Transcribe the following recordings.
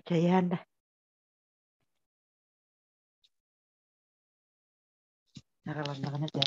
Чэйээн да. Араланнаҕына дьэ.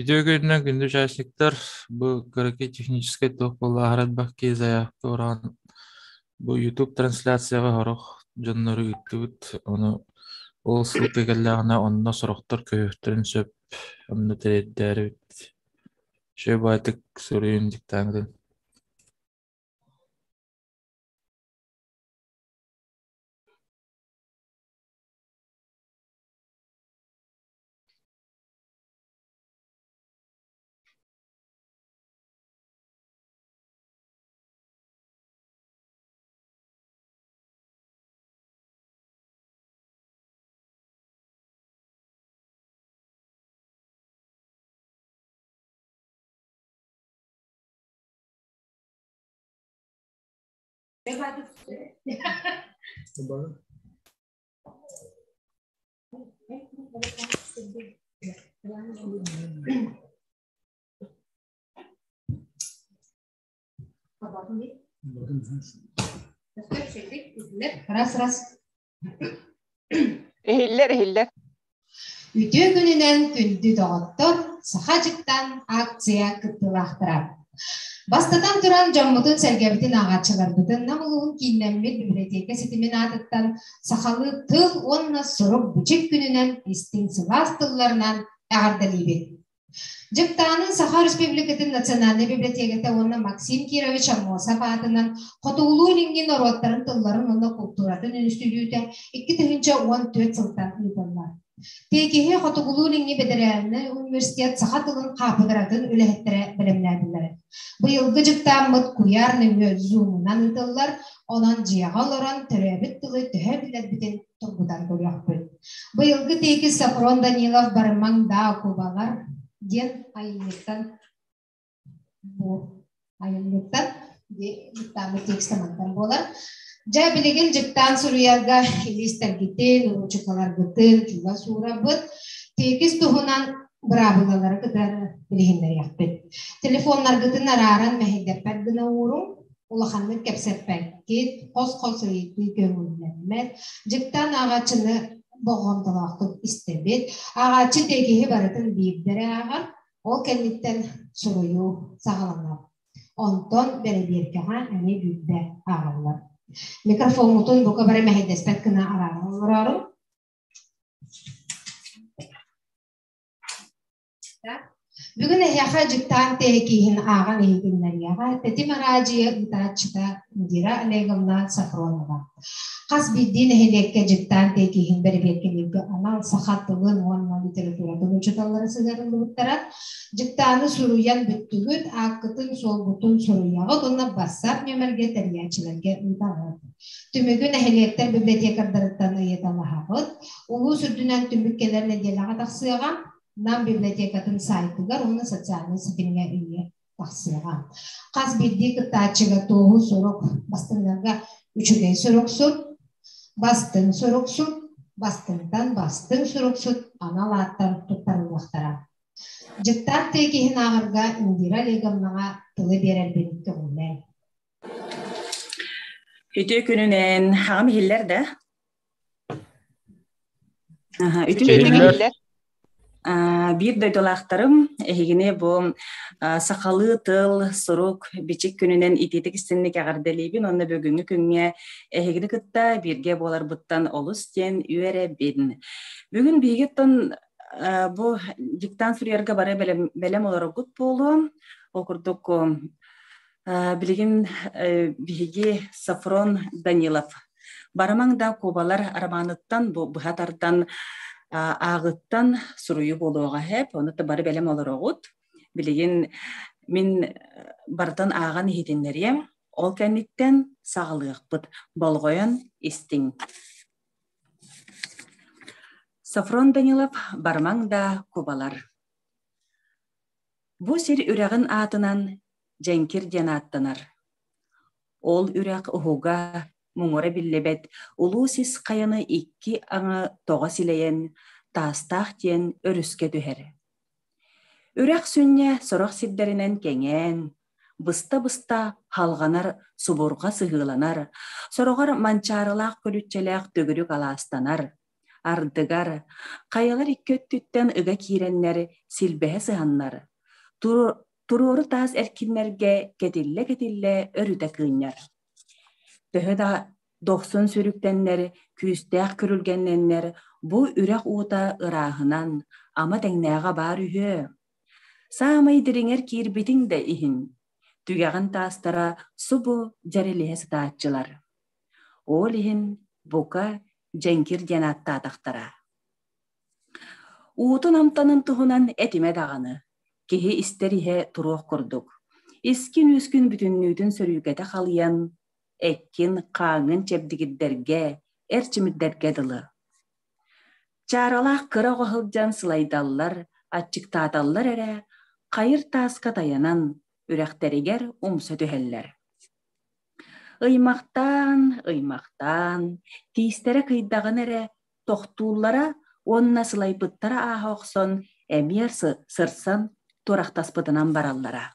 Үтүө күнүнэн күндү участниктар, бу кыракый техническэй туох буолла элбэх киһи заявка ураан бу YouTube трансляцияҕа сорох дьоннору ыыттыбыт, ону ол ссылка кэллэҕинэ онно сорохтор көһүөхтэрин сөп, онно тириэрдээрибит. Үчүгэй баайтык суруйун диктаҥҥытын. Раз, раз. Иһиллэр, иһиллэр. Үтүө күнүнэн күндү доҕоттор, Саха дьыктан акция кыттыылаахтара. Бастатан туран дьоммутун-сэргэбитин ааҕааччыларбытын Нам улууһун кииннэммит библиотека ситимин аатыттан сахалыы тыл уонна сурук-бичик күнүнэн истиҥ сылаас тылларынан эҕэрдэлиибит. Дьыктааны Саха Республикатын Национальнай библиотеката уонна Максим Кирович Аммосов аатынан Хотугулуу-Илиҥҥи норуоттарын тылларын уонна култууратын үнүстүтүүтэ 2014 сылтан ыытыллар. Тиэкиһи Хотугулуу-Илиҥҥи бэдэрээлинэй университет саха тылын хаапыдыратын үлэһиттэрэ бэлэмнээтилэр. Быйылгы дьыктааммыт куйаар нөҥүө Zoom-унан ыытыллар, онон дьиэҕэ олорон төрөөбүт тылы төһө билэрбитин тургутан көрүөхпүт. Быйылгы тиэкис Софрон Данилов «Барымаҥ даа кубалар» диэн айымньыттан бу айымньыттан дьыктааммыт текстэ мантан буолар. Дьэ, билигин дьыктаан суруйарга илиистэргитин, уруучукаларгытын чугас уурабыт. Тиэкис туһунан быраабылалары кытары билиһиннэриэхпит. Телефоннаргытын арааран мэһэйдэппэт гына ууруҥ, улаханнык кэпсэппэккит, хос-хос ыйытыы көҥүллэммэт. Дьыктаан ааҕааччыны болҕомтолоохтук истэбит. Ааҕааччы тиэкиһи барытын биирдэ эрэ ааҕар, Ол кэнниттэн суруйуу саҕаланар. Онтон бэрэбиэркэҕэ эмиэ биирдэ ааҕыллар. Микрофоҥҥутун бука бары мэһэйдэспэт гына арааран олороору. Бүгүн эһиэхэ дьыктаан тиэкиһин ааҕан иһитиннэриэҕэ Тэтим араадьыйа ыытааччыта Индира Олеговна Сафронова. Хас биирдии нэһилиэккэ дьыктаан тиэкиһин бэрэбиэркэлииргэ анал саха тылын уонна литературатын учууталлара сыһыарыллыбыттара. Дьыктааны суруйан бүттүгүт, ааккытын-суолгутун суруйаҕыт уонна бассаап нүөмэргэ тэрийээччилэргэ ыытаҕыт. Түмүгү нэһилиэктэр библиотекардарыттан ыйыталаһаҕыт. Улуус үрдүнэн түмүк кэлэр нэдиэлэҕэ тахсыаҕа. Нам библиотекатын сайтыгар уонна социальнай ситимҥэ ыйыа тахсыаҕа. Хас биирдии кыттааччыга туоһу сурук бастыҥнарга үчүгэй суруксут, бастыҥ суруксут, бастыҥтан бастыҥ суруксут анал ааттар туттарыллыахтара. Дьыктаат тиэкиһин ааҕарга Индира Олеговнаҕа тылы биэрэрбин көҥүллээҥ. Үтүө күнүнэн, аҕам иһиллэр да? Үтүө күнүнэн. Биир дойдулаахтарым эһигини бу сахалыы тыл, сурук, бичик күнүнэн итиитик истинник эҕэрдэлиибин уонна бүгүҥҥү күҥҥэ эһигини кытта бииргэ буоларбыттан олус диэн үөрэбин. Бүгүн биһигиттэн бу диктант суруйарга бары бэлэм олороргут буолуо. Ол курдук билигин биһиги Софрон Данилов Барымаҥ да кубалар романыттан бу быһа тардан ааҕыттан суруйуу буолуоҕа эп, ону бары бэлэм олороҕут. Билигин мин барытын ааҕан иһитиннэриэм, ол кэнниттэн саҕалыахпыт. Болҕойон истиҥ. Софрон Данилов «Барымаҥ да кубалар» Бу сир үрэҕин аатынан Дьэҥкир диэн ааттанар. Ол үрэх уһуга, муҥура биллибэт улуу сис хайаны икки аҥы тоҕо силэйэн, Таастаах диэн өрүскэ түһэр. Үрэх сүнньэ сорох сирдэринэн кэҥээн, быста-быста халҕанар субурҕа сыһыыланар, сороҕор манчаарылаах көлүччэлээх төгүрүк алаастанар, ардыгар хайалар икки өттүттэн ыга киирэннэр силбэһэ сыһаннар, туруору таас эркиннэргэ кэтиллэ-кэтиллэ өрүтэ кыынньар. Төһө да дохсун сүрүктэннэр, күүстээх күрүлгэннэннэр бу үрэх уута ырааһынан, ама тэҥнээҕэ баар үһүө. Саамай дириҥэр киирбитиҥ да иһин, түгэҕин таастара субу дьэрэлиһэ сытааччылар. Ол иһин, бука, дьэҥкир диэн ааттаатахтара. Уутун амтанын туһунан этимэ даҕаны, киһи истэр иһэ туруох курдук. Искин-үскүн бүтүннүүтүн сөрүүкэтэ халыйан, эккин, хааҥҥын чэбдигирдэргэ, эрчимирдэргэ дылы. Чааралаах кыра оҕо сылдьан сылайдаллар, аччыктааталлар эрэ, хайыр тааска тайанан, үрэхтэригэр умса түһэллэр. Ыймахтаан, ыймахтаан, тиистэрэ кыйдаҕына эрэ тохтууллара уонна сылайбыттара ааһа охсон эмиэ сырсан туорахтаспытынан бараллара.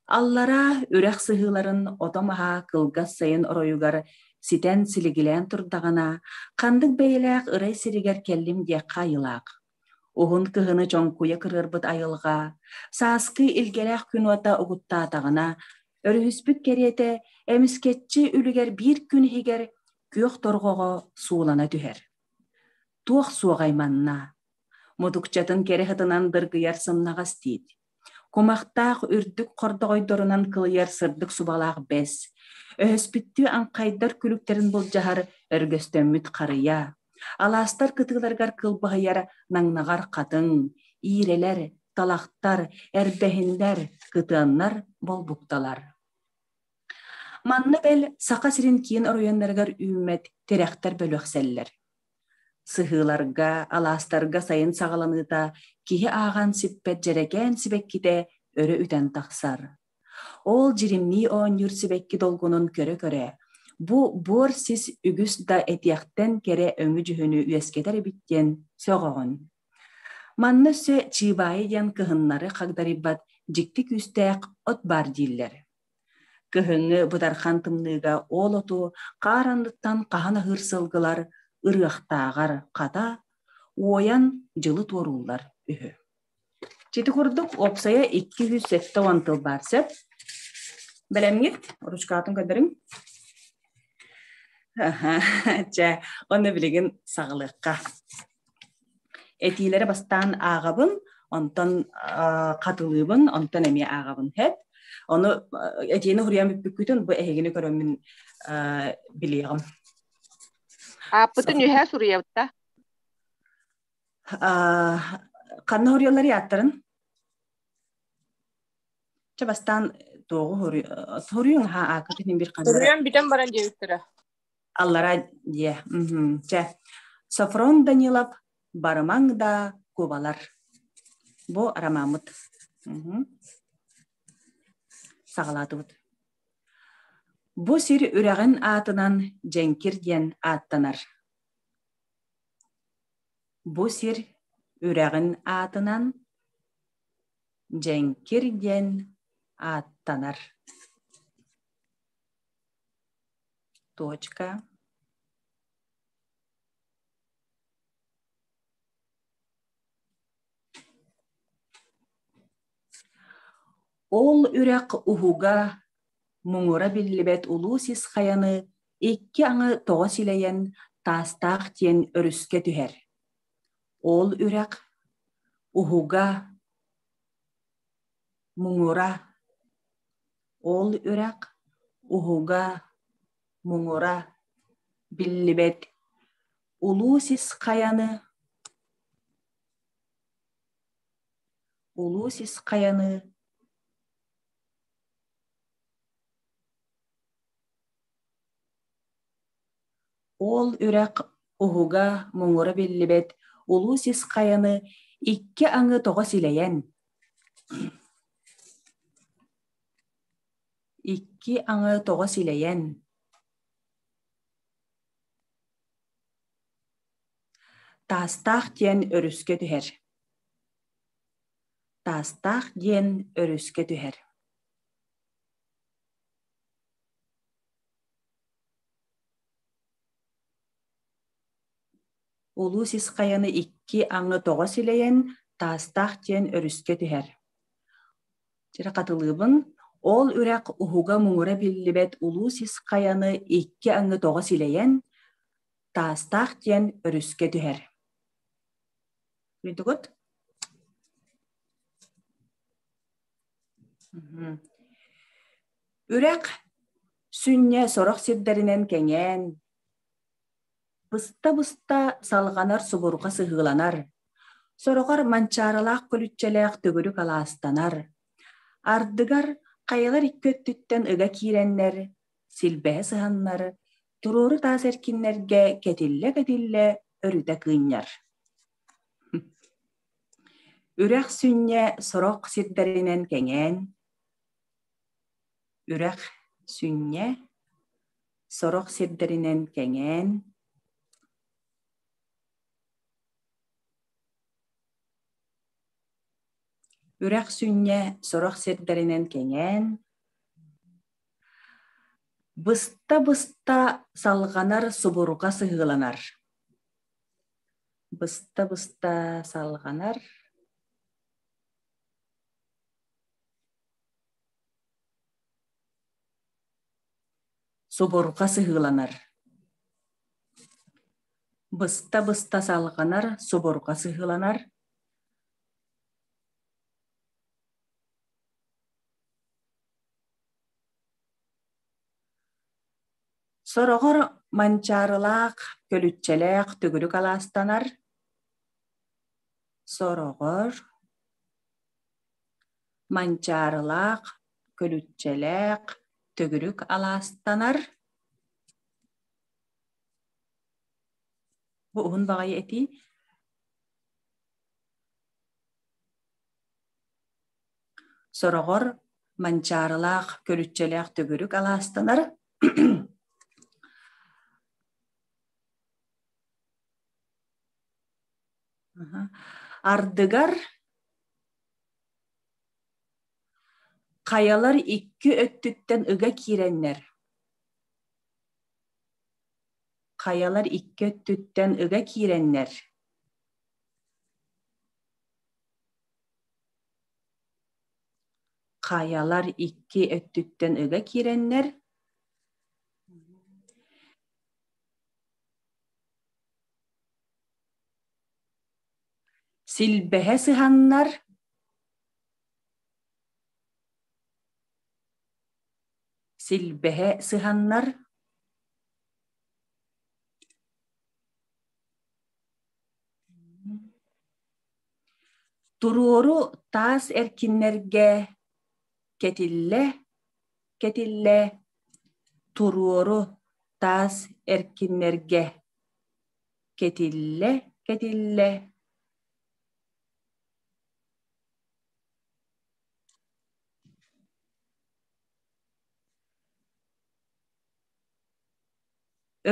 Аллараа үрэх сыһыыларын ото-маһа кылгас сайын оройугар ситэн силигилээн турдаҕына, ханнык бэйэлээх ырай сиригэр кэллим диэххэ айылаах. Уһун кыһыны чоҥкуйа кырыарбыт айылҕа, сааскы илгэлээх күн уота угуттаатаҕына, өрүһүспүт кэриэтэ эмискэччи үлүгэр биир күн иһигэр күөх торҕоҕо суулана түһэр. Туох суоҕай манна? Мутукчатын кэрэ сытынан дыргыйар сымнаҕас тиит. Кумахтаах үрдүк хордоҕойдорунан кылыйар сырдык субалаах бэс, өһөспүттүү аҥхайдар күлүктэрин былдьаһар өргөстөммүт харыйа. Алаастар кытыыларыгар кылбаһыйар наҥнаҕар хатыҥ, иирэлэр, талахтар, эрбэһиннэр, кытыаннар, болбукталар. Манна бэл Саха сирин киин оройуоннарыгар үүммэт тирэхтэр бөлөхсөллөр. Сыһыыларга, алаастарга сайын саҕаланыыта киһи ааҕан сиппэт дьэрэкээн сибэккитэ өрө үтэн тахсар. Ол дьиримнии оонньуур сибэкки долгунун көрө-көрө, бу буор сис үгүс да этиэхтэн кэрэ өҥү-дьүһүнү үөскэтэр эбит диэн сөҕөҕүн. Манна өссө чыыбаайы диэн кыһыннары хагдарыйбат дьикти күүстээх от баар дииллэр. Кыһыҥҥы бытархан тымныыга ол оту хаар анныттан хаһан аһыыр сылгылар ырыахтааҕар хата, уойан дьылы туорууллар үһү. Ити курдук уопсайа 270 тыл баар сөп. Бэлэмҥит? Ручкатын көрдөрүҥ. Чэ, онно билигин саҕалыахха. Этиилэри бастаан ааҕабын, онтон хатылыыбын, онтон эмиэ ааҕабын. Хэт. Ону этиини хуруйан бүппүккүтүн бу эһигини көрөммүн билиэҕим. Ааппытын үһэ суруйабыт да? Ханна хоруйаллар ааттарын? Чэ бастаан туоҕу хоруйуҥ аха ааккытын иһин бир ханна Суруйан бүтэн баран диэбиттэрэ. Аллара дьиэ. Чэ. Софрон Данилов Барымаҥ да кубалар. Бу ромаммыт. Саҕалаатыбыт. Бу сир үрэҕин аатынан Дьэҥкир диэн ааттанар. Бу сир үрэҕин аатынан Дьэҥкир диэн ааттанар. Точка. Ол үрэх уһуга, муҥура биллибэт улуу сис хайаны икки аҥы тоҕо силэйэн Таастаах диэн өрүскэ түһэр. Ол үрэх уһуга, муҥура, ол үрэх уһуга, муҥура биллибэт улуу сис хайаны улуу сис хайаны Ол үрэх уһуга муҥура биллибэт улуу сис хайаны икки аҥы тоҕо силэйэн икки аҥы тоҕо силэйэн Таастаах диэн өрүскэ түһэр Таастаах диэн өрүскэ түһэр Улуу сис хайаны икки аҥы тоҕо силэйэн, Таастаах диэн өрүскэ түһэр. Чэрэ хатылыыбын, ол үрэх уһуга муҥура биллибэт улуу сис хайаны икки аҥы тоҕо силэйэн, Таастаах диэн өрүскэ түһэр. Бүтүгүт? Үрэх сүнньэ сорох сирдэринэн кэҥээн, быста-быста салҕанар субурҕа сыһыыланар, сороҕор манчаарылаах көлүччэлээх төгүрүк алаастанар, ардыгар хайалар икки өттүттэн ыга киирэннэр, силбэһэ сыһаннар, туруору таас эркиннэргэ кэтиллэ-кэтиллэ өрүтэ кыынньар. Үрэх сүнньэ сорох сирдэринэн кэҥээн, үрэх сүнньэ сорох сирдэринэн кэҥээн, үрэх сүнньэ сорох сирдэринэн кэҥээн, быста-быста салҕанар субурҕа сыһыыланар Быста-быста салҕанар Субурҕа сыһыыланар Быста-быста салҕанар, субурҕа сыһыыланар Сороҕор Манчаарылаах, көлүччэлээх төгүрүк алаастанар, сороҕор Манчаарылаах, көлүччэлээх төгүрүк алаастанар. Бу уһун баҕайы этии. Сороҕор манчаарылаах, көлүччэлээх төгүрүк алаастанар. Ардыгар хайалар икки өттүттэн ыга киирэннэр хайалар икки өттүттэн ыга киирэннэр Хайалар икки өттүттэн ыга киирэннэр Силбэһэ сыһаннар Силбэһэ сыһаннар Туруору таас эркиннэргэ кэтиллэ, кэтиллэ, туруору таас эркиннэргэ кэтиллэ, кэтиллэ.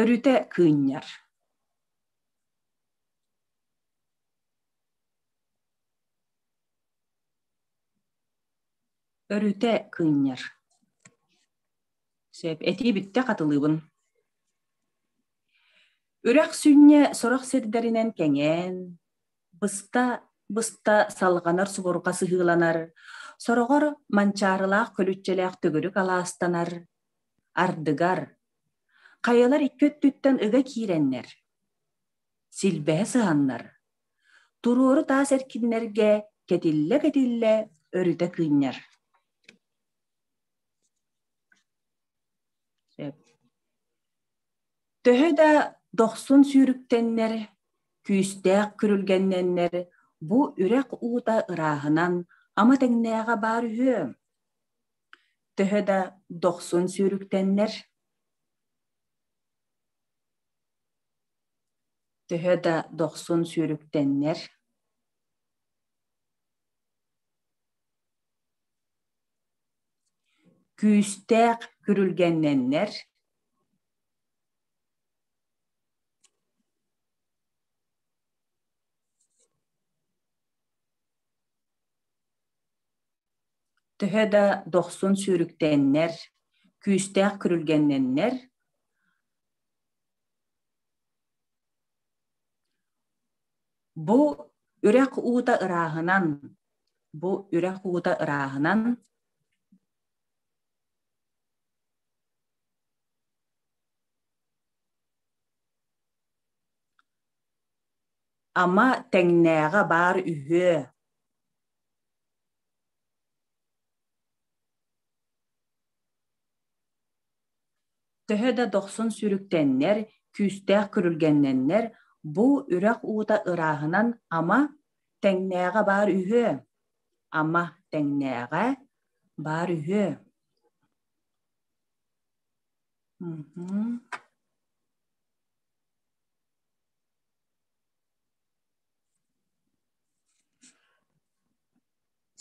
Өрүтэ кыынньар Өрүтэ кыынньар Сөп, этии бүттэ хатылыыбын. Үрэх сүнньэ сорох сирдэринэн кэҥээн, быста быста салҕанар субурҕа сыһыыланар, сороҕор манчаарылаах көлүччэлээх төгүрүк алаастанар, ардыгар хайалар икки өттүттэн ыга киирэннэр, силбэһэ сыһаннар, туруору таас эркиннэргэ кэтиллэ-кэтиллэ өрүтэ кыынньар. Сөп. Төһө да дохсун сүүрүктэннэр, күүстээх күрүлгэннэннэр, бу үрэх уута ырааһынан ама тэҥнээҕэ баар үһүө. Төһө да дохсун сүүрүктэннэр, төһө да дохсун сүүрүктэннэр, күүстээх күрүлгэннэннэр, Төһө да дохсун сүүрүктэннэр, күүстээх күрүлгэннэннэр, бу үрэх уута ырааһынан, бу үрэх уута ырааһынан Ама тэҥнээҕэ баар үһүө Төһө да дохсун сүүрүктэннэр, күүстээх күрүлгэннэннэр, бу үрэх уута ырааһынан ама тэҥнээҕэ баар үһүө, ама тэҥнээҕэ баар үһүө.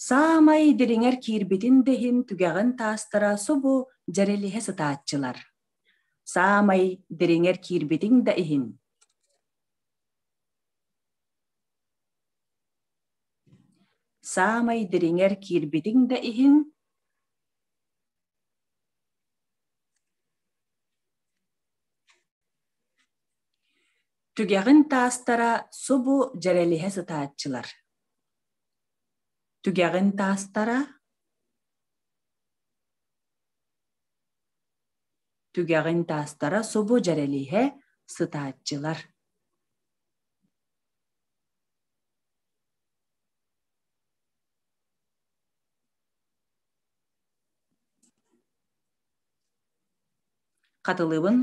Саамай дириҥэр киирбитин да иһин түгэҕин таастара субу дьэрэлиһэ сытааччылар. Саамай дириҥэр киирбитиҥ да иһин Саамай дириҥэр киирбитиҥ да иһин Түгэҕин таастара субу дьэрэлиһэ сытааччылар. Түгэҕин таастара Түгэҕин таастара субу дьэрэлиһэ сытааччылар. Хатылыыбын.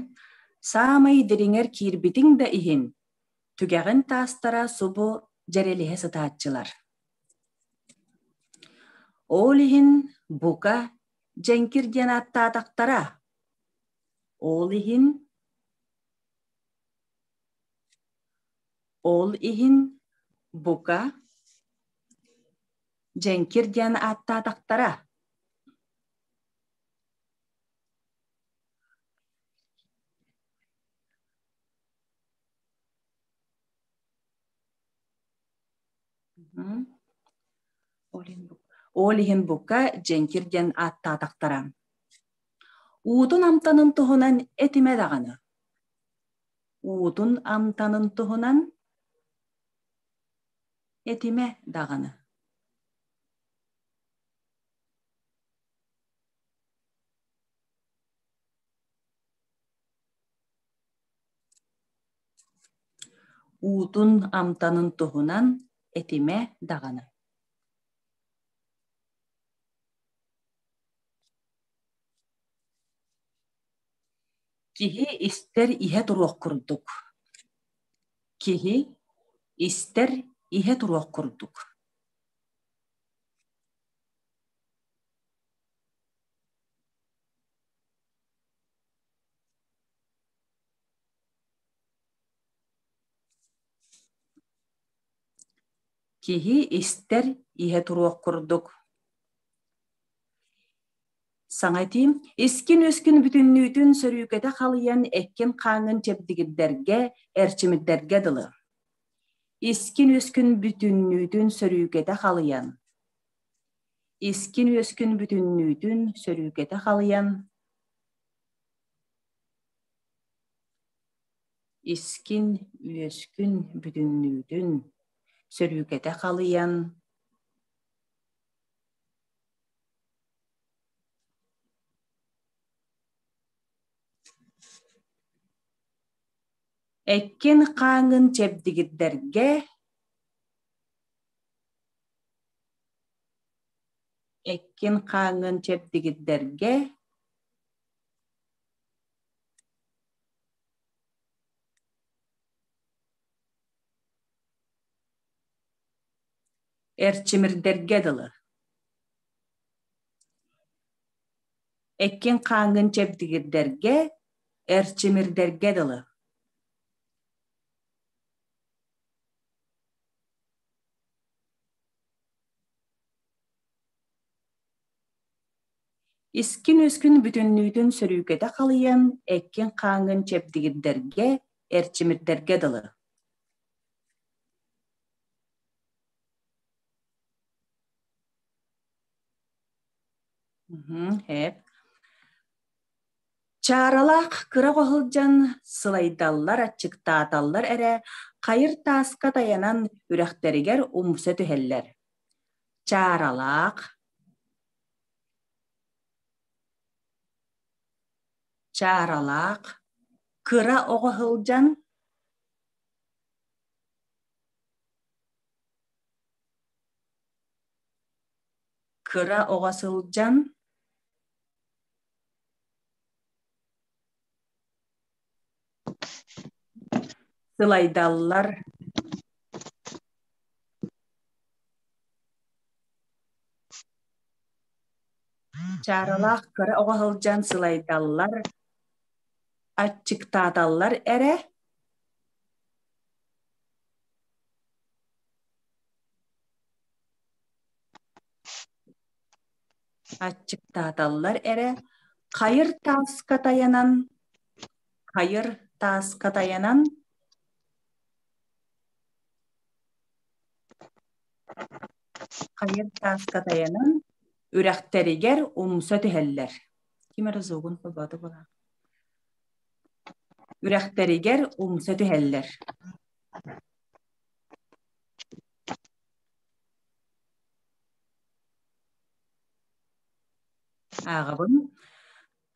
Саамай дириҥэр киирбитиҥ да иһин, түгэҕин таастара субу дьэрэлиһэ сытааччылар. Ол иһин, бука, дьэҥкир диэн ааттаатахтара. Ол иһин Ол иһин, бука, дьэҥкир диэн ааттаатахтара. Ол иһин бука дьэҥкир диэн ааттаатахтара. Уутун амтанын туһунан этимэ даҕаны. Уутун амтанын туһунан этимэ даҕаны. Уутун амтанын туһунан этимэ даҕаны. Киһи истэр иһэ туруох курдук. Киһи истэр иһэ туруох курдук. Киһи истэр иһэ туруох курдук. Саҥа этиим, искин-үскүн бүтүннүүтүн сөрүүкэтэ халыйан эккин-хааҥҥын чэбдигирдэргэ, эрчимирдэргэ дылы. Искин-үскүн бүтүннүүтүн сөрүүкэтэ халыйан Искин-үөскүн бүтүннүүтүн сөрүүкэтэ халыйан Искин-үөскүн бүтүннүүтүн сөрүүкэтэ халыйан Эккин-хааҥҥын чэбдигирдэргэ Эккин-хааҥҥын чэбдигирдэргэ Эрчимирдэргэ дылы Эккин-хааҥҥын чэбдигирдэргэ, эрчимирдэргэ дылы Искин-үскүн бүтүннүүтүн сөрүүкэтэ халыйан, эккин-хааҥҥын чэбдигирдэргэ, эрчимирдэргэ дылы. Эп. Чааралаах кыра оҕо сылдьан сылайдаллар, аччыктааталлар эрэ, хайыр тааска тайанан үрэхтэригэр умса түһэллэр. Чааралаах Чааралаах кыра оҕо сылдьан Кыра оҕо сылдьан сылайдаллар Чааралаах кыра оҕо сылдьан сылайдаллар, аччыктааталлар эрэ Аччыктааталлар эрэ, хайыр тааска тайанан, хайыр тааска тайанан хайыр тааска тайанан үрэхтэригэр умса түһэллэр. Ким эрэ звугун холбоото буолаах. Үрэхтэригэр умса түһэллэр. Ааҕабын.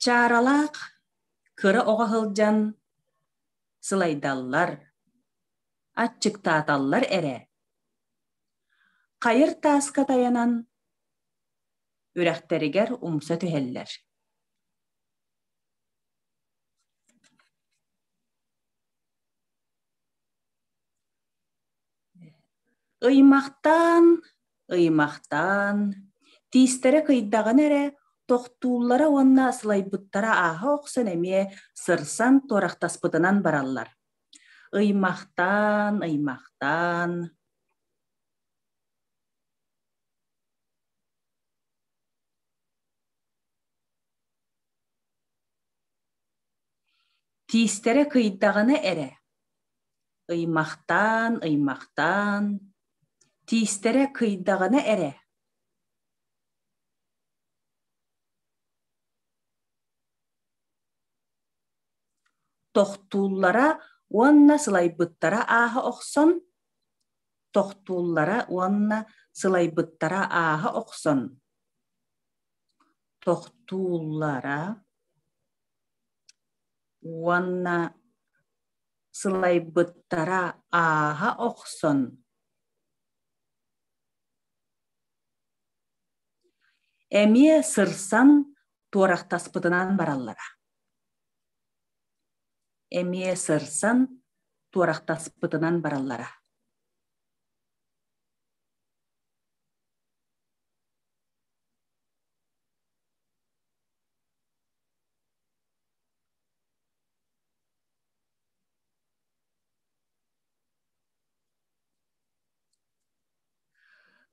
Чааралаах кыра оҕо сылдьан сылайдаллар, аччыктааталлар эрэ. Хайыр тааска тайанан үрэхтэригэр умса түһэллэр. Ыймахтаан, ыймахтаан, тиистэрэ кыйдаҕына эрэ тохтууллара уонна сылайбыттара ааһа охсон эмиэ сырсан туорахтаспытынан бараллар. Ыймахтаан, ыймахтаан Тиистэрэ кыйдаҕына эрэ, ыймахтаан, ыймахтаан, тиистэрэ кыйдаҕына эрэ Тохтууллара уонна сылайбыттара ааһа охсон, тохтууллара уонна сылайбыттара ааһа охсон, тохтууллара уонна сылайбыттара ааһа охсон эмиэ сырсан туорахтаспытынан бараллара. Эмиэ сырсан туорахтаспытынан бараллара.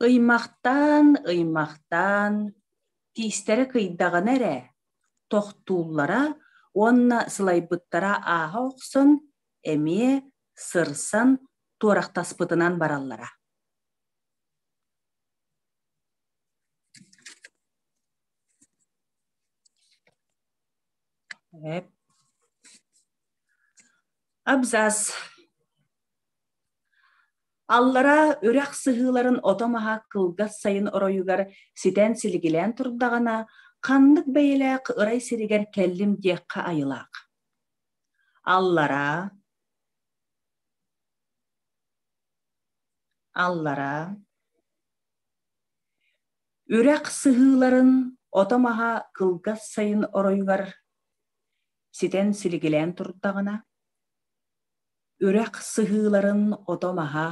Ыймахтаан, ыймахтаан, тиистэрэ кыйдаҕына эрэ, тохтууллара уонна сылайбыттара ааһа охсон, эмиэ сырсан туорахтаспытынан бараллара. Абзац. Аллараа үрэх сыһыыларын ото-маһа кылгас сайын оройугар ситэн силигилээн турдаҕына, ханнык бэйэлээх ырай сиригэр кэллим диэххэ айылаах. Аллараа, аллараа Үрэх сыһыыларын ото-маһа кылгас сайын оройугар ситэн силигилээн турдаҕына, үрэх сыһыыларын ото-маһа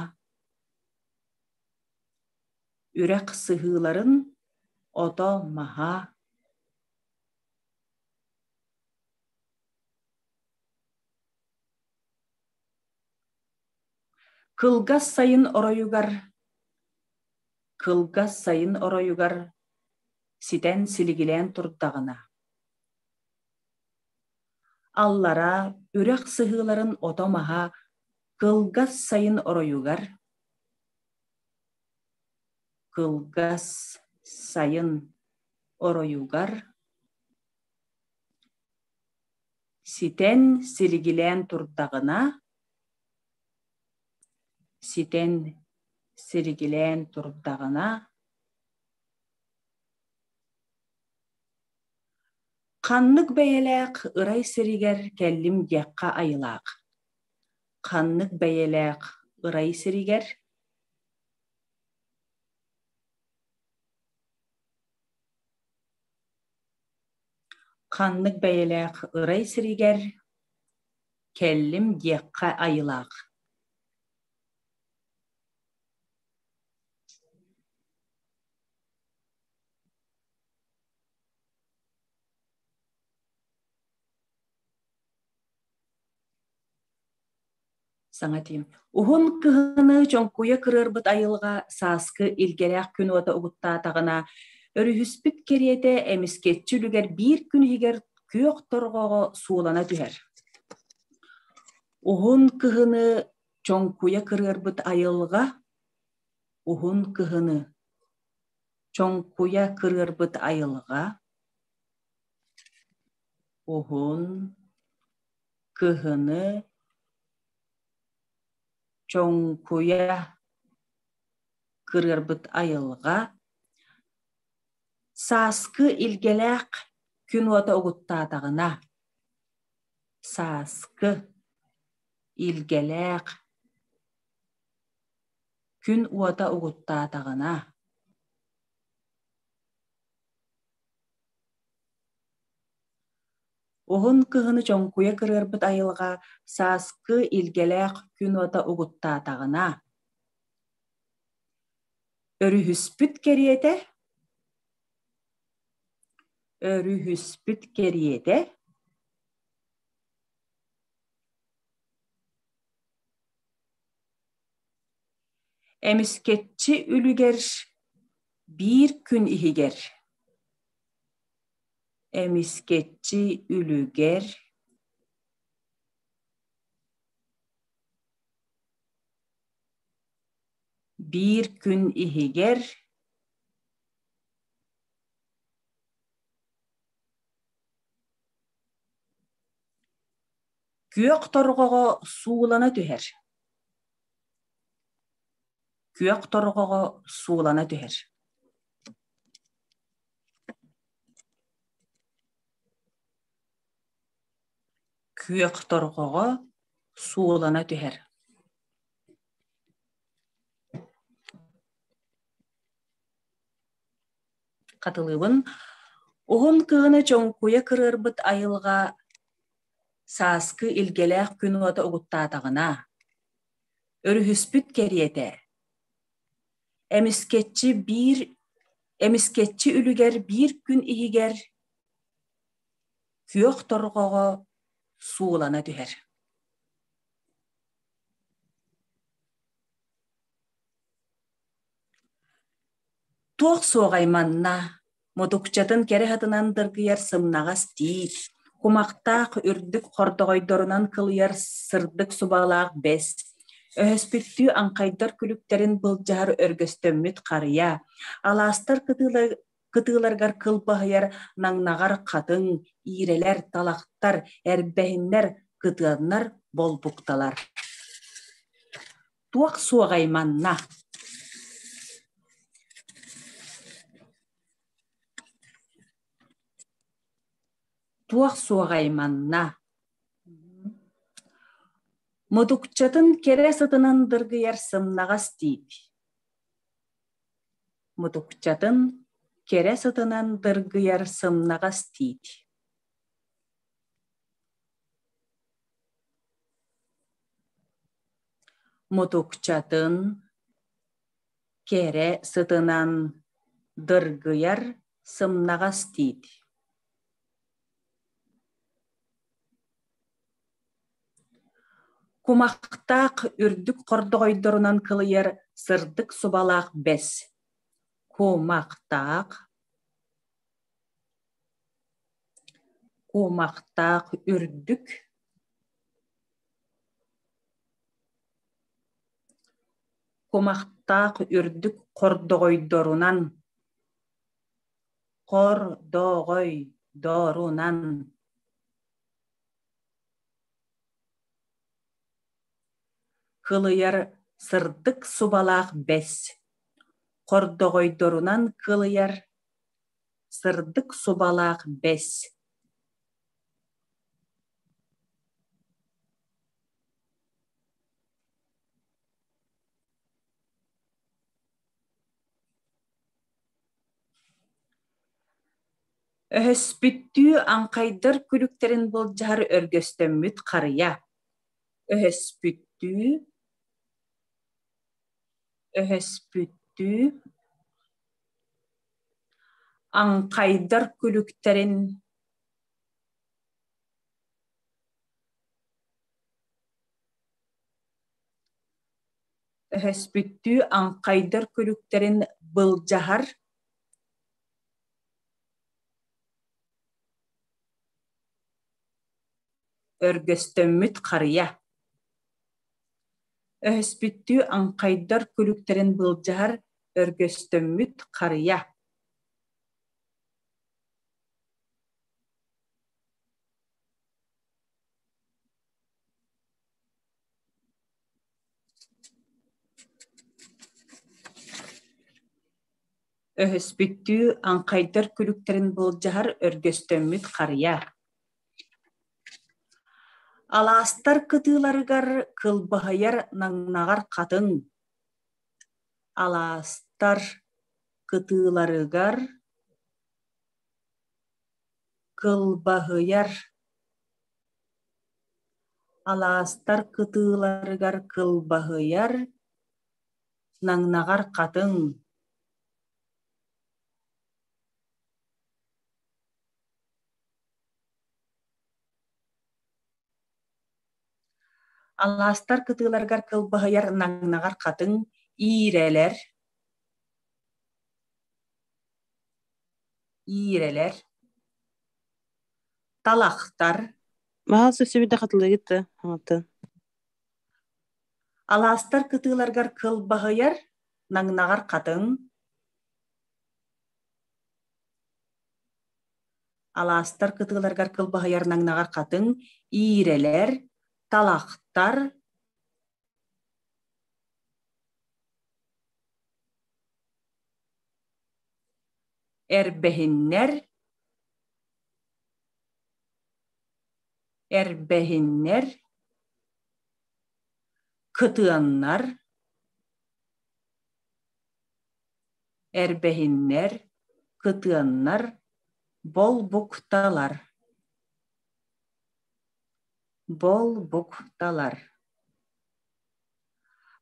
үрэх сыһыыларын ото-маһа Кылгас сайын оройугар Кылгас сайын оройугар ситэн силигилээн турдаҕына, аллараа үрэх сыһыыларын ото-маһа кылгас сайын оройугар кылгас сайын оройугар ситэн силигилээн турдаҕына ситэн силигилээн турдаҕына Ханнык бэйэлээх ырай сиригэр кэллим диэххэ айылаах. Ханнык бэйэлээх ырай сиригэр Ханнык бэйэлээх ырай сиригэр кэллим диэххэ айылаах. Саҥа этиим. Уһун кыһыны чоҥкуйа кырыарбыт айылҕа сааскы илгэлээх күн уота угуттаатаҕына, өрүһүспүт кэриэтэ эмискэччи үлүгэр биир күн иһигэр күөх торҕоҕо суулана түһэр. Уһун кыһыны чоҥкуйа кырыарбыт айылҕа уһун кыһыны чоҥкуйа кырыарбыт айылҕа уһун кыһыны чоҥкуйа кырыарбыт айылҕа сааскы илгэлээх күн уота угуттаатаҕына сааскы илгэлээх күн уота угуттаатаҕына Уһун кыһыны чоҥкуйа кырыарбыт айылҕа сааскы илгэлээх күн уота угуттаатаҕына. Өрүһүспүт кэриэтэ Өрүһүспүт кэриэтэ Эмискэччи үлүгэр биир күн иһигэр Эмискэччи үлүгэр Биир күн иһигэр Күөх торҕоҕо суулана түһэр Күөх торҕоҕо суулана түһэр Күөх торҕоҕо суулана түһэр Хатылыыбын Уһун кыһыны чоҥкуйа кырыарбыт айылҕа сааскы илгэлээх күн уота угуттаатаҕына, өрүһүспүт кэриэтэ, эмискэччи биир эмискэччи үлүгэр биир күн иһигэр күөх торҕоҕо суулана түһэр. Туох суоҕай манна, мутукчатын кэрэ сытынан дыргыйар сымнаҕас тиит, кумахтаах үрдүк хордоҕойдорунан кылыйар сырдык субалаах бэс, өһөспүттүү аҥхайдар күлүктэрин былдьаһар өргөстөммүт харыйа, алаастар кытыыларыгар кылбаһыйар наҥнаҕар хатыҥ, иирэлэр, талахтар, эрбэһиннэр, кытыаннар, болбукталар. Туох суоҕай манна? Туох суоҕай манна? Мутукчатын кэрэ сытынан дыргыйар сымнаҕас тиит. Мутукчатын кэрэ сытынан дыргыйар сымнаҕас тиит. Мутукчатын кэрэ сытынан дыргыйар сымнаҕас тиит. Кумахтаах үрдүк хордоҕойдорунан кылыйар сырдык субалаах бэс. Кумахтаах Кумахтаах үрдүк Кумахтаах үрдүк хордоҕойдорунан Хордоҕойдорунан Кылыйар сырдык субалаах бэс, хордоҕойдорунан кылыйар сырдык субалаах бэс. Өһөспүттүү аҥхайдар күлүктэрин былдьаһар өргөстөммүт харыйа Өһөспүттүү Өһөспүттүү аҥхайдар күлүктэрин Өһөспүттүү аҥхайдар күлүктэрин былдьаһар Өргөстөммүт харыйа Өһөспүттүү аҥхайдар күлүктэрин былдьаһар өргөстөммүт харыйа Өһөспүттүү аҥхайдар күлүктэрин былдьаһар өргөстөммүт харыйа Алаастар кытыыларыгар кылбаһыйар наҥнаҕар хатыҥ Алаастар кытыыларыгар кылбаһыйар Алаастар кытыыларыгар кылбаһыйар наҥнаҕар хатыҥ. Алаастар кытыыларыгар кылбаһыйар наҥнаҕар хатыҥ, иирэлэр, иирэлэр, талахтар. Маһал сөпсөбүтэ хатылыгыт да хаҥаттан. Алаастар кытыыларыгар кылбаһыйар наҥнаҕар хатыҥ, Алаастар кытыыларыгар кылбаһыйар наҥнаҕар хатыҥ, иирэлэр, талахтар, эрбэһиннэр, эрбэһиннэр, кытыаннар, Эрбэһиннэр, кытыаннар, болбукталар Болбукталар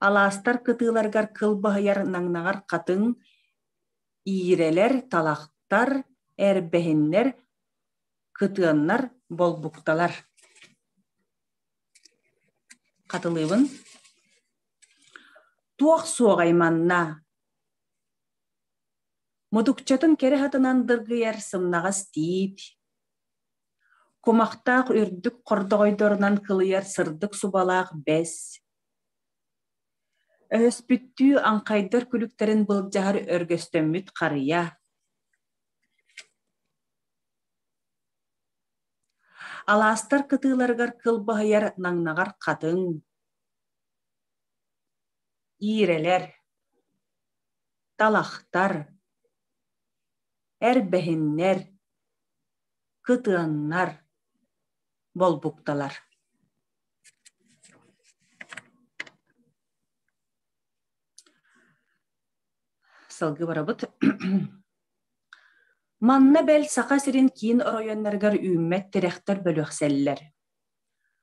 Алаастар кытыыларыгар кыл баһыйар наҥнаҕар хатыҥ, иирэлэр, талахтар, эрбэһиннэр, кытыаннар, болбукталар Хатылыыбын. Туох суоҕай манна? Мутукчатын кэрэ хатынан дыргыйар сымнаҕас тиит, кумахтаах үрдүк хордоҕойдорунан кылыйар сырдык субалаах бэс, өһөспүттүү аҥхайдар күлүктэрин былдьаһар өргөстөммүт харыйа, Алаастар кытыыларыгар кылбаһыйар наҥнаҕар хатыҥ, иирэлэр, талахтар, эрбэһиннэр, кытыаннар, болбукталар. Салгыы барабыт. Манна бэл Саха сирин киин оройуоннарыгар үүммэт тирэхтэр бөлөхсөллөр.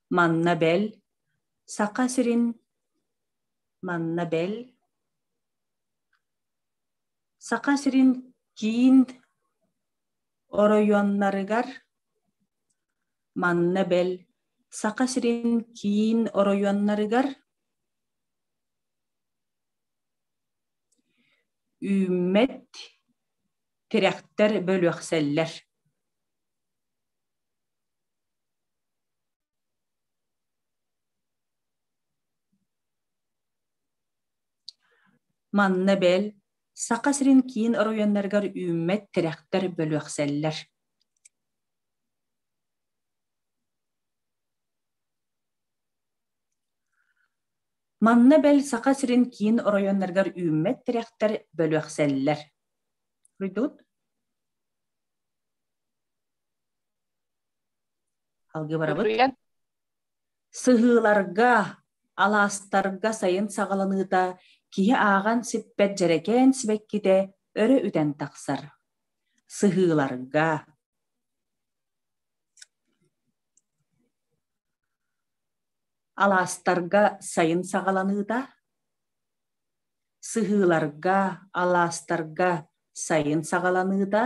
Манна бэл Саха сирин манна бэл Саха сирин киин оройуоннарыгар манна бэл Саха сирин киин оройуоннарыгар Үүммэт тирэхтэр бөлүөхсэллэр Манна бэл, Саха сирин киин оройуоннарыгар үүммэт тирэхтэр бөлүөхсэллэр Манна бэл Саха сирин киин оройуоннарыгар үүммэт тирэхтэр бөлүөхсэллэр. Суруйдугут? Алгыы барабыт. Сыһыыларга, алаастарга сайын саҕаланыыта киһи ааҕан сиппэт дьэрэкээн сибэккитэ өрө үтэн тахсар. Сыһыыларга, Алаастарга сайын саҕаланыыта, сыһыыларга, алаастарга сайын саҕаланыыта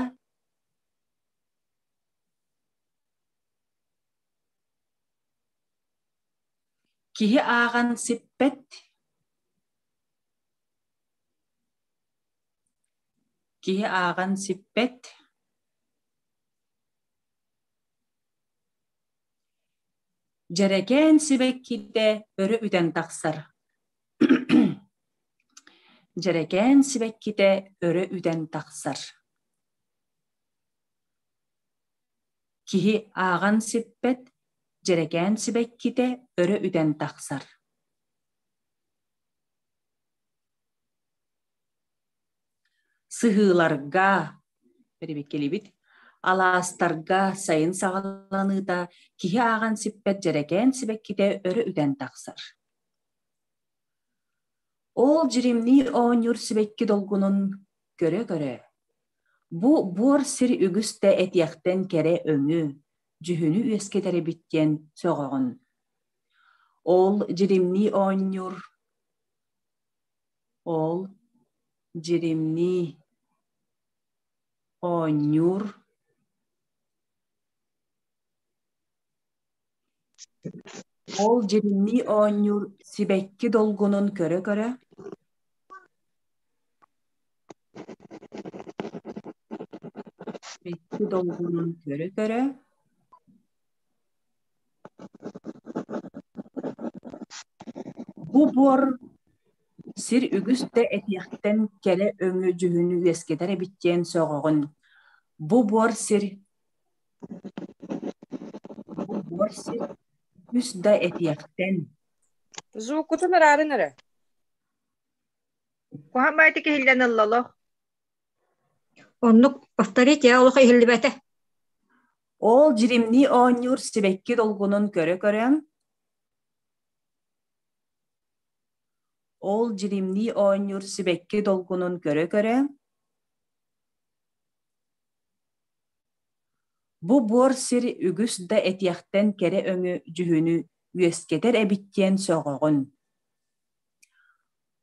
Киһи ааҕан сиппэт Киһи ааҕан сиппэт Дьэрэкээн сибэккитэ өрө үтэн тахсар Дьэрэкээн сибэккитэ өрө үтэн тахсар Киһи ааҕан сиппэт, дьэрэкээн сибэккитэ өрө үтэн тахсар Сыһыыларга бэрэбиэркэлиибит алаастарга сайын саҕаланыыта киһи ааҕан сиппэт дьэрэкээн сибэккитэ өрө үтэн тахсар. Ол дьиримнии оонньуур сибэкки долгунун көрө-көрө, бу буор сир үгүс да этиэхтэн кэрэ өҥү, дьүһүнү үөскэтэр эбит диэн сөҕөҕүн. Ол дьиримнии оонньуур Ол дьиримнии оонньуур Ол дьиримнии оонньуур сибэкки долгунун көрө-көрө сибэкки долгунун көрө-көрө Бу буор сир үгүс да этиэхтэн кэрэ өҥү дьүһүнү үөскэтэр эбит диэн сөҕөҕүн. Бу буор сир Бу буор сир үгүс да этиэхтэн Звуккутун араарын эрэ. Куһаҕан баайытык иһиллэн ылла олох. Оннук повторите, олох иһиллибэтэ. Ол дьиримнии оонньуур сибэкки долгунун көрө-көрө Ол дьиримнии оонньуур сибэкки долгунун көрө-көрө Бу буор сир үгүс да этиэхтэн кэрэ өҥү дьүһүнү үөскэтэр эбит диэн сөҕөҕүн.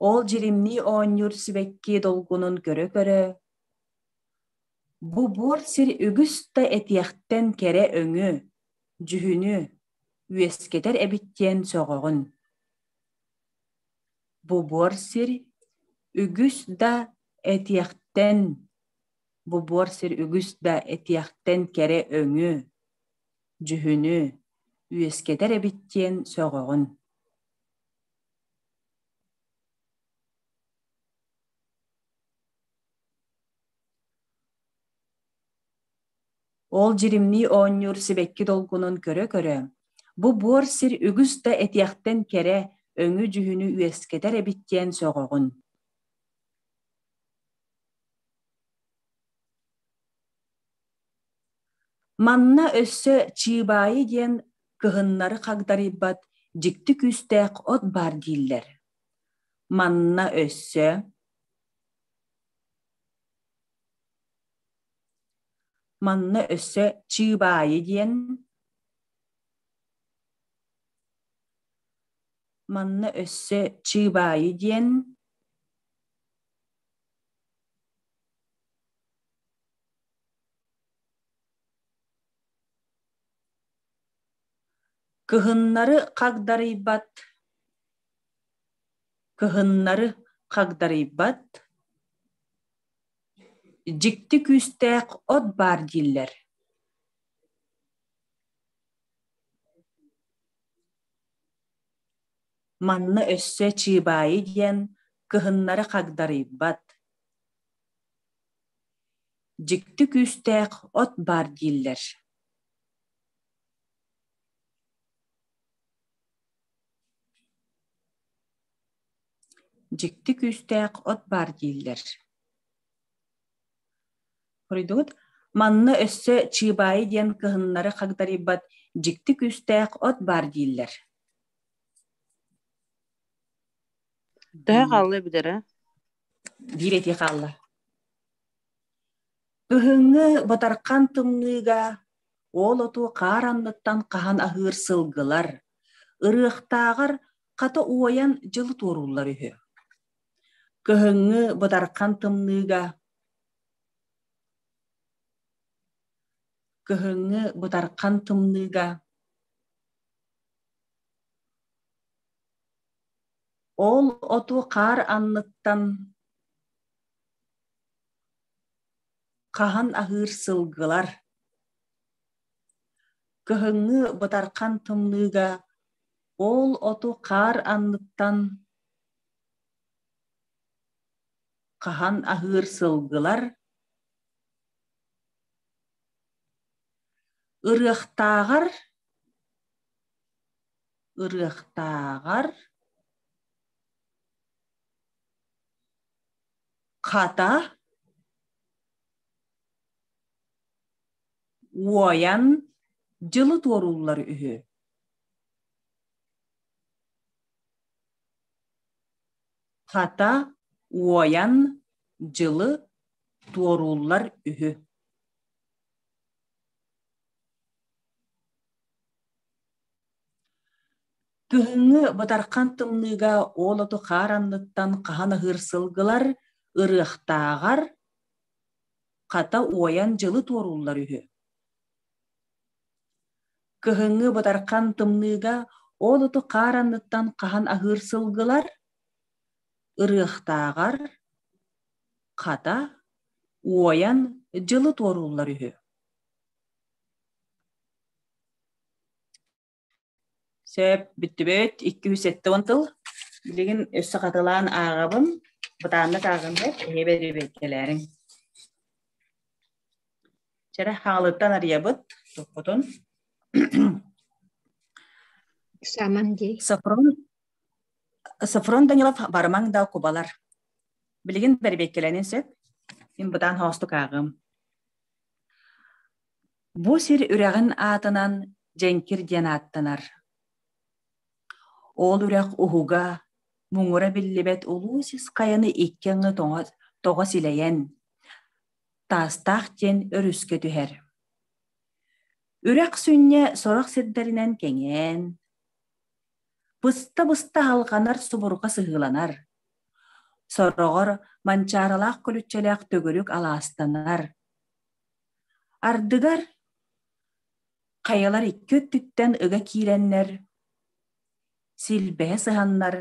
Ол дьиримнии оонньуур сибэкки долгунун көрө-көрө Бу буор сир үгүс да этиэхтэн кэрэ өҥү, дьүһүнү үөскэтэр эбит диэн сөҕөҕүн. Бу буор сир үгүс да этиэхтэн Бу буор сир үгүс да этиэхтэн кэрэ өҥү, дьүһүнү үөскэтэр эбит диэн сөҕөҕүн. Ол дьиримнии оонньуур сибэкки долгунун көрө-көрө, бу буор сир үгүс да этиэхтэн кэрэ, өҥү-дьүһүнү үөскэтэр эбит диэн сөҕөҕүн. Манна өссө чыыбаайы диэн кыһыннары хагдарыйбат дьикти күүстээх от баар дииллэр. Манна өссө Манна өссө чыыбаайы диэн Манна өссө чыыбаайы диэн Кыһыннары хагдарыйбат Кыһыннары хагдарыйбат Дьикти күүстээх от баар дииллэр Манна өссө чыыбаайы диэн кыһыннары хагдарыйбат Дьикти күүстээх от баар дииллэр Дьикти күүстээх от баар дииллэр Хоруйдугут Манна өссө чыыбаайы диэн кыһыннары хагдарыйбат дьикти күүстээх от баар дииллэр Төһө хаалла эбитэрэ? Биир этии хаалла. Кыһыҥҥы батархан тымныыга ол оту хаар анныттан хаһан аһыыр сылгылар, ырыахтааҕар хата уойан дьылы туорууллар үһү. Кыһыҥҥы бытархан тымныыга Кыһыҥҥы бытархан тымныыга Ол оту хаар анныттан хаһан аһыыр сылгылар Кыһыҥҥы бытархан тымныыга ол оту хаар анныттан хаһан аһыыр сылгылар Ырыахтааҕар Ырыахтааҕар Хата уойан дьылы туорууллар үһү Хата уойан дьылы туорууллар үһү Кыһыҥҥы бытархан тымныыга ол оту хаар анныттан хаһан аһыыр сылгылар ырыахтааҕар, хата уойан дьылы туорууллар үһү. Кыһыҥҥы бытархан тымныыга Ол оту хаар анныттан хаһан аһыыр сылгылар ырыахтааҕар, хата, уойан дьылы туорууллар үһү. Сөп, бүттүбүт. 270 тыл. Билигин өссө хатылаан ааҕабын. Бытааннык ааҕын бэрт, эһиэ бэрэбиэркэлээриҥ. Чэрэ хаҥалыттан арыйабыт туппутун. Саман дии. Софрон Софрон Данилов барымаҥ да кубалар. Билигин бэрэбиэркэлэнин сөп. Мин бытаан хоостук ааҕыам. Бу сир үрэҕин аатынан Дьэҥкир диэн ааттанар. Ол үрэх уһуга, муҥура биллибэт улуу сис хайаны икки аҥы тоҕо силэйэн, Таастаах диэн өрүскэ түһэр. Үрэх сүнньэ сорох сирдэринэн кэҥээн, быста-быста алҕанар субурҕа сыһыыланар, сороҕор манчааралаах көлүччэлээх төгүрүк алаастанар. Ардыгар хайалар икки өттүттэн ыга киирэннэр, силбэһэ сыһаннар,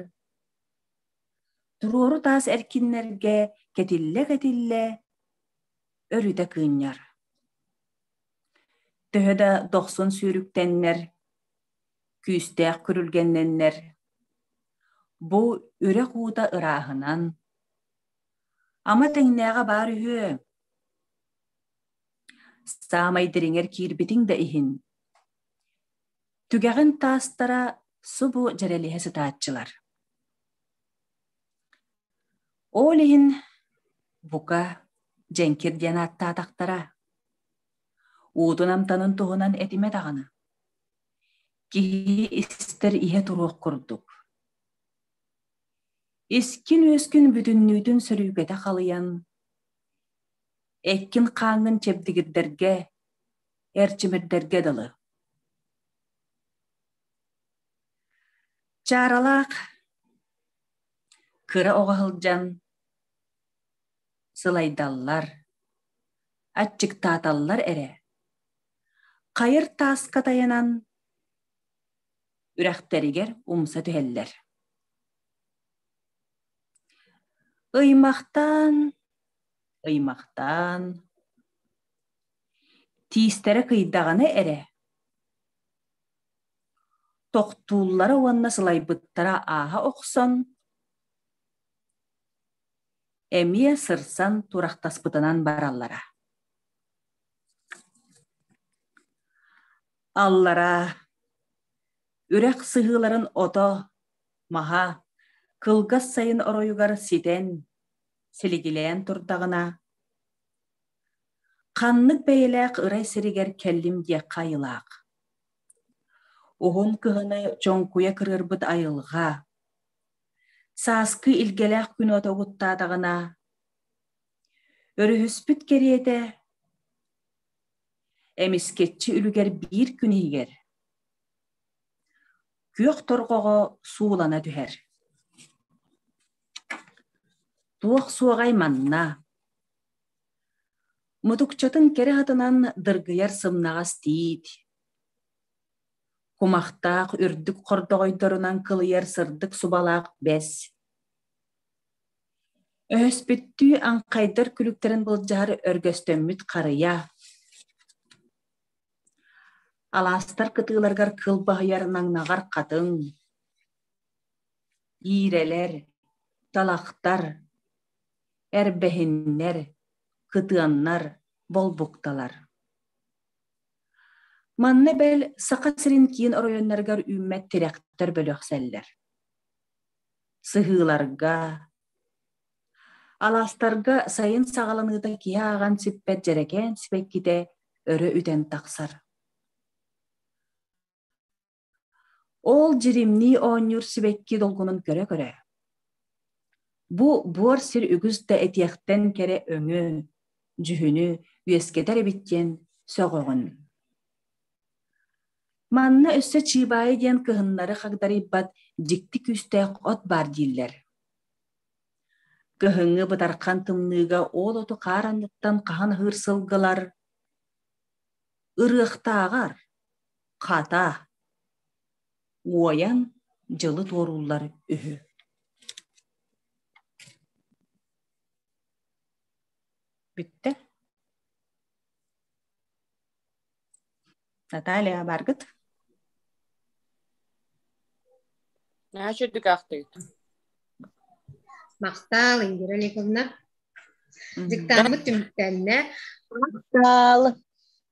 туруору таас эркиннэргэ кэтиллэ-кэтиллэ өрүтэ кыынньар. Төһө да дохсун сүүрүктэннэр, күүстээх күрүлгэннэннэр, бу үрэх уута ырааһынан, ама тэҥнээҕэ баар үһүө Саамай дириҥэр киирбитиҥ да иһин, түгэҕин таастара субу дьэрэлиһэ сытааччылар. Ол иһин, бука, дьэҥкир диэн ааттаатахтара. Уутун амтанын туһунан этимэ даҕаны. Киһи истэр иһэ туруох курдук. Искин-үөскүн бүтүннүүтүн сөрүүкэтэ халыйан, эккин-хааҥҥын чэбдигирдэргэ, эрчимирдэргэ дылы. Чааралаах кыра оҕо сылдьан сылайдаллар, аччыктааталлар эрэ, хайыр тааска тайанан үрэхтэригэр умса түһэллэр. Ыймахтаан, ыймахтаан, тиистэрэ кыйдаҕына эрэ, тохтууллара уонна сылайбыттара ааһа охсон, эмиэ сырсан турахтаспытынан бараллара. Аллараа, үрэх сыһыыларын ото, маһа кылгас сайын оройугар ситэн, силигилээн турдаҕына, ханнык бэйэлээх ырай сиригэр кэллим диэххэ айылаах. Уһун кыһыны чоҥкуйа кырыарбыт айылҕа, сааскы илгэлээх күн ото угуттаатаҕына, өрүһүспүт кэриэтэ эмискэччи үлүгэр биир күн иһигэр күөх торҕоҕо суулана түһэр. Туох суоҕай манна? Мутукчатын кэрэ атынан дыргыйар сымнаҕас тиит, кумахтаах үрдүк хордоҕойдорунан кылыйар сырдык субалаах бэс, Өһөспүттүү аҥхайдар күлүктэрин былдьаһар өргөстөммүт харыйа, алаастар кытыыларыгар кыл баһыйар наҥнаҕар хатыҥ, иирэлэр, талахтар, эрбэһиннэр, кытыаннар, болбукталар. Манна бэл Саха сирин киин оройуоннарыгар үүммэт тирэхтэр бөлөхсөллөр. Сыһыыларга, алаастарга сайын саҕаланыыта киһи ааҕан сиппэт дьэрэкээн сибэккитэ өрө үтэн тахсар. Ол дьиримнии оонньуур сибэкки долгунун көрө-көрө, бу буор сир үгүс да этиэхтэн кэрэ өҥү, дьүһүнү үөскэтэр эбит диэн сөҕөҕүн. Манна өссө чыыбаайы диэн кыһыннары хагдарыйбат дьикти күүстээх от баар дииллэр. Кыһыҥҥы бытархан тымныыга ол оту хаар анныттан хаһан аһыыр сылгылар ырыахтааҕар, хата. Уойан дьылы туорууллар үһү Бүттэ. Наталья, баргыт? Наһаа үчүгдүк аахтыгыт. Махтал, Индира Олеговна. Дьыктааммыт түмүктэннэ. Махтал.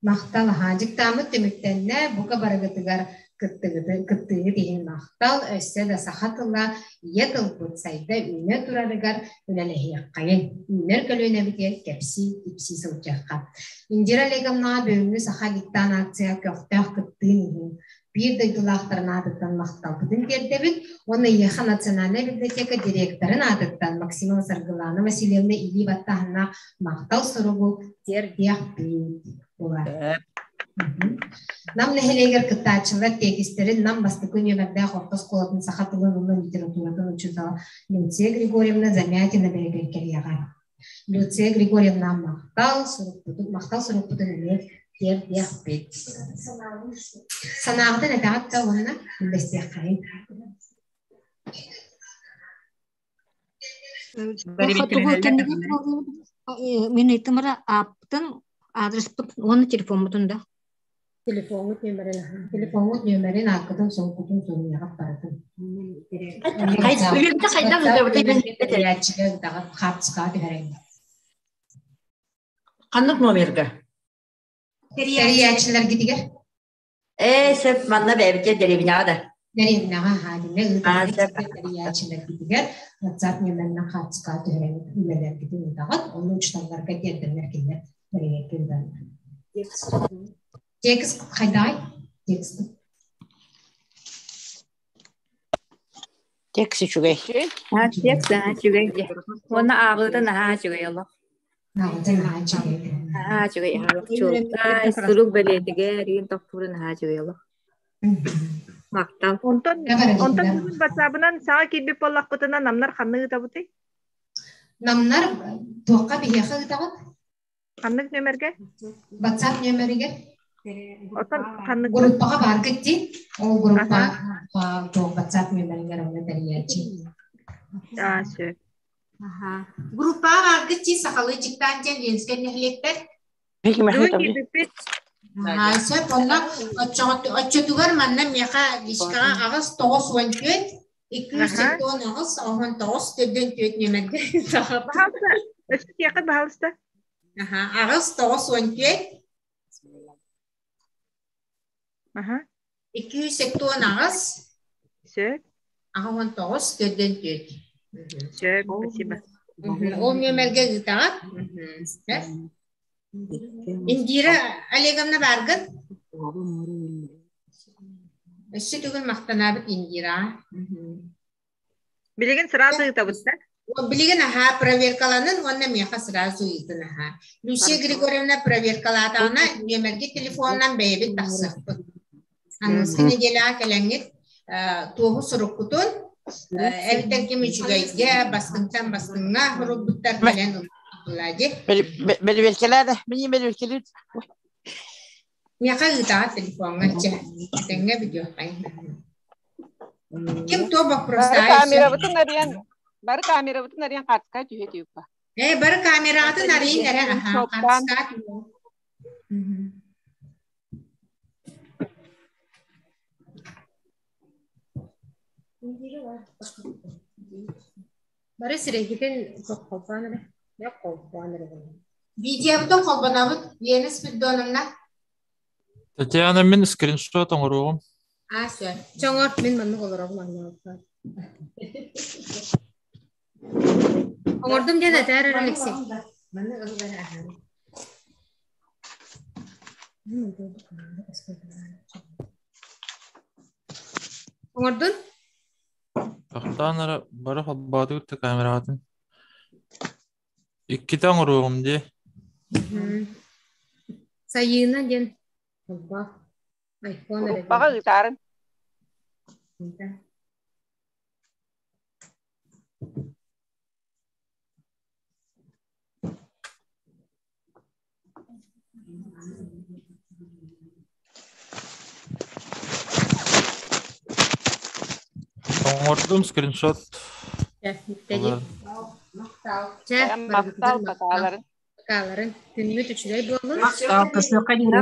Махтал, аһаа. Дьыктааммыт түмүктэннэ. Бука барыгытыгар кыттыгыт иһин махтал. Өссө да саха тыла, ийэ тылбыт сайда үүнэ турарыгар үлэлэһиэххэйин. Үүнэр көлүөнэбитигэр кэпсии-ипсии сылдьыахха. Индира Олеговнаҕа бүгүҥҥү Саха диктант акция көхтөөх кыттыын иһин биир дойдулаахтарын аатыттан махталбытын тиэрдэбит уонна Иэхэ национальнай библиотека директорын аатыттан Максимова Саргылана Васильевна илии баттааһыннаах махтал суругу тиэрдиэхпит буолар. Нам нэһилиэгэр кыттааччылар тиэкистэрин Нам бастакы нүөмэрдээх орто оскуолатын саха тылын уонна литературатын учуутала Люция Григорьевна Замятина бэрэбиэркэлиэҕэ. Люция Григорьевна махтал сурукпутун махтал сурукпутун эмиэ тиэрдиэхпит. Санааҕытын этэҕит да уонна үллэстиэххэйин. Мин ыйытымара ааппытын, аадырыспытын уонна телефоммутун да. Телефоҥҥут нүөмэрин телефоҥҥут нүөмэрин ааккытын солкутун суруйаҕыт барытын. Үлүмтэ хайдах ыытабытый Тэрийээччигэ ыытаҕыт хаартыскаҕа түһэрэн. Ханнык номерга? Тэрийээччилэргитигэр. Ээ, сөп, манна бэйэбитигэр дэриэбинэҕэ да. Дэриэбинэҕэ аһаадинэ ыытаҕыт тэрийээччилэргитигэр WhatsApp нүөмэринэн хаартыскаҕа түһэрэн үлэлэргитин ыытаҕыт, ону учууталларга тиэрдэннэр кинилэр бэрэбиэркэ ыыталлар. Текст хайдаҕый? Текст. Текст үчүгэй. Текст наһаа үчүгэй дии. Уонна ааҕыыта наһаа үчүгэй олох. Ааҕыыта наһаа үчүгэй. Наһаа үчүгэй олох. Чуолкай, сурук бэлиэтигэр, иин тохтууру наһаа үчүгэй олох. Махтал. Онтон онтон бүгүн батсаабынан саҥа киирбит буоллахпытына намнар ханна ыытабытый? Намнар туохха биһиэхэ ыытаҕыт? Ханнык нүөмэргэ? WhatsApp нүөмэригэр. Оттон ханнык группаҕа бааргыт дии. Ол группа туох WhatsApp нүөмэригэр онно тэрийээччи. Аа, сөп. Группаҕа бааргыт дии сахалыы дьыктаан диэн Ленскэй нэһилиэктэр. Бүгүн киирбиппит. Сөп, онно оччотугар манна миэхэ личкаҕа 8 94 278 19 44 нүөмэргэ Пожалуйста, өссө тиэххит, пожалуйста. 8 94 278 Сөп. 89 44. Сөп, спасибо. Ол нүөмэргэ ыытаҕыт. Индира Олеговна бааргын? Өссө төгүл махтанабыт Индира. Билигин сразу ыытабыт да? Билигин аһаа проверкаланын уонна миэхэ сразу ыытын аһаа. Люция Григорьевна проверкалаатаҕына нүөмэргэ телефонунан бэйэбит тахсыахпыт. Аныгыскы неделяҕа кэлэҥҥит туоһу суруккутун эбэтэр ким үчүгэйгэ бастыҥтан бастыҥҥа суруйбуттар кэлэн ылла дии. Бэрибиэркэлээ да, мин бэрибиэркэлиир. Миэхэ ыытаҕа телефоҥҥа чэ, этэҥҥэ видеохайын. Ким то Бары камерабытын арыйан, бары камерабытын арыйан хаартыска түһэ түһүппа. Э, бары камераҕытын арыйын эрэ, аха, хаартыска түһүө. Бары сирэйгитин холбоон эрэ. Холбоон эрэ. Видеобутун холбонобут Лена Спиридоновна. Татьяна, мин скриншот оҥоруоҕум. А, сөп. Чоҥор, мин маннык олоробун аннаалта. Оҥордум диэн этээр Алексей. Маннык ылбара аһан. Оҥордун? Тохтоон эрэ бары холбоотугут да камераҕытын. Иккитэ оҥоруоҕум дии. Сайыына диэн холбоо. Айфон эрэ. Группаҕа ыытаарын. Оҥордум скриншот. Чэ, Махтал, махтал. пакааларын. Пакааларын. Күнүгүт үчүгэй буоллун. Махтал, көрсүөххэ диэри.